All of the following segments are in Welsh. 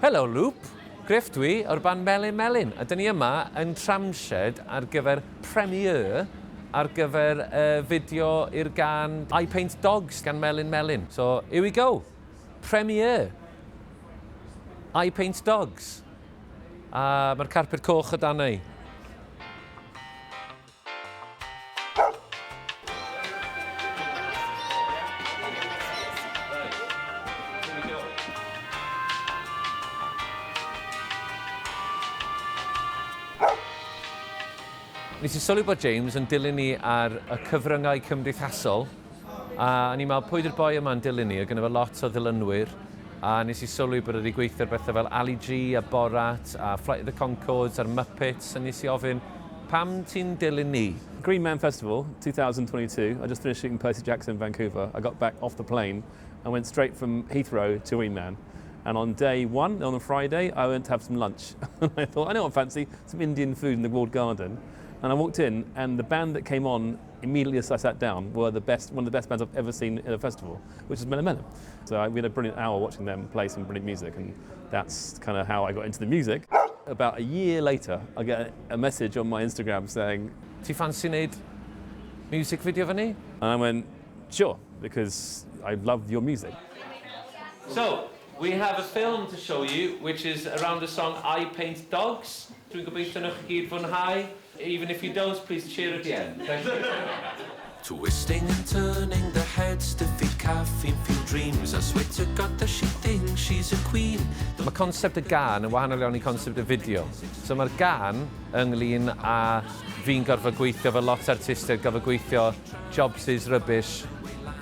Helo Loop! Griff dwi, o'r band Melin Melyn, a dyn ni yma yn Tramshed ar gyfer premiere ar gyfer y fideo i'r gân I Paint Dogs gan Melin Melyn. So, here we go! Premiere! I Paint Dogs. A mae'r carpet coch o dan ei. Nes i sylwi bod James yn dilyn ni ar y cyfryngau cymdeithasol, a o'n i'n meddwl, pwy 'di'r boi yma'n dilyn ni? Oedd gynno fo lot o ddilynwyr, a nes i sylwi bod e wedi gweithio ar bethau fel Ali G a Borat a Flight of the Conchords a'r Muppets, a nes i ofyn, pam ti'n dilyn ni? Green Man Festival 2022, I just finished shooting Percy Jackson in Vancouver, I got back off the plane and went straight from Heathrow to Green Man. And on day one, on a Friday, I went to have some lunch. And I thought, I know what I fancy, some Indian food in the walled garden. And I walked in, and the band that came on immediately as I sat down were the best, one of the best bands I've ever seen in a festival, which is Melin Melyn. So I, we had a brilliant hour watching them play some brilliant music, and that's kind of how I got into the music. About a year later, I get a message on my Instagram saying... Ti ffansi wneud music video fyny? And I went, sure, because I love your music. So, we have a film to show you, which is around the song I Paint Dogs. Dwi'n gobeithio newch chi gyd fwynhau. Even if you don't, please cheer at the end. Thank you. Twisting and turning the heads to feed caffeine fueled dreams. I swear to God that she thinks she's a queen. Mae concept y gân yn wahanol iawn i concept y fideo. So mae'r gân ynglyn â fi'n gorfod gweithio fel lot o artistiaid, gorfod gweithio jobs is rubbish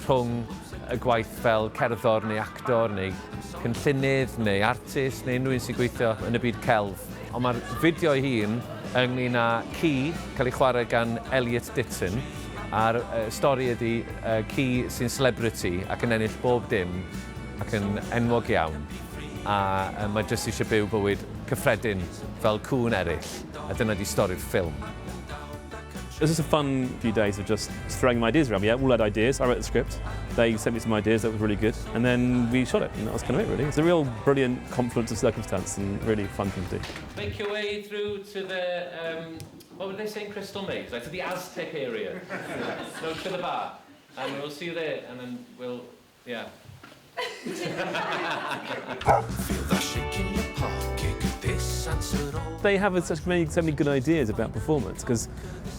rhwng y gwaith fel cerddor neu actor neu cynllunydd neu artist neu unrhyw un sy'n gweithio yn y byd celf. Ond mae'r fideo ei hun ynglyn â ci cael ei chwarae gan Elliot Ditton a'r stori ydy ci sy'n celebrity ac yn ennill bob dim ac yn enwog iawn a mae jyst eisiau byw bywyd cyffredin fel cŵn eraill a dyna 'di stori'r ffilm. It was just a fun few days of just throwing my ideas around. We all had ideas. I wrote the script. They sent me some ideas that was really good. And then we shot it, and that was kind of it, really. It's a real brilliant confluence of circumstance and really fun thing to do. Make your way through to the, um, what would they say in Crystal Maze? Like to the Aztec area. no, to the bar. And we'll see you there, and then we'll, yeah. Feel that shake in your pocket, could this answer all? They have such many, so many good ideas about performance because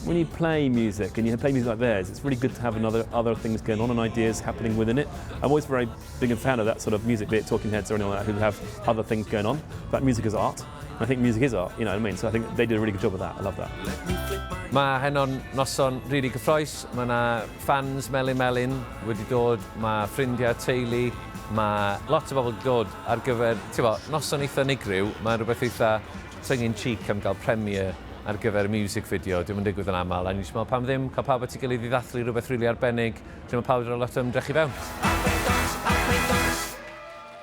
when you play music and you play music like theirs, it's really good to have another other things going on and ideas happening within it. I'm always very big a fan of that sort of music, be it Talking Heads or anyone like that, who have other things going on. But music is art. And I think music is art, you know what I mean? So I think they did a really good job of that. I love that. Mae heno'n noson rili gyffroes. Mae yna fans Melin Melyn wedi dod, mae ffrindiau, teulu, mae lot o bobl wedi dod ar gyfer, ti'n bo, noson eitha unigryw. Mae'n rhywbeth eitha tongue in cheek am gael premiere ar gyfer music video. Dim yn digwydd yn aml. A ni'n meddwl pam ddim cael pawb at ei gilydd i ddathlu rhywbeth rili arbennig lle mae pawb wedi rhoi lot o ymdrech i fewn. I paint dogs, I paint dogs,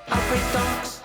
I paint dogs.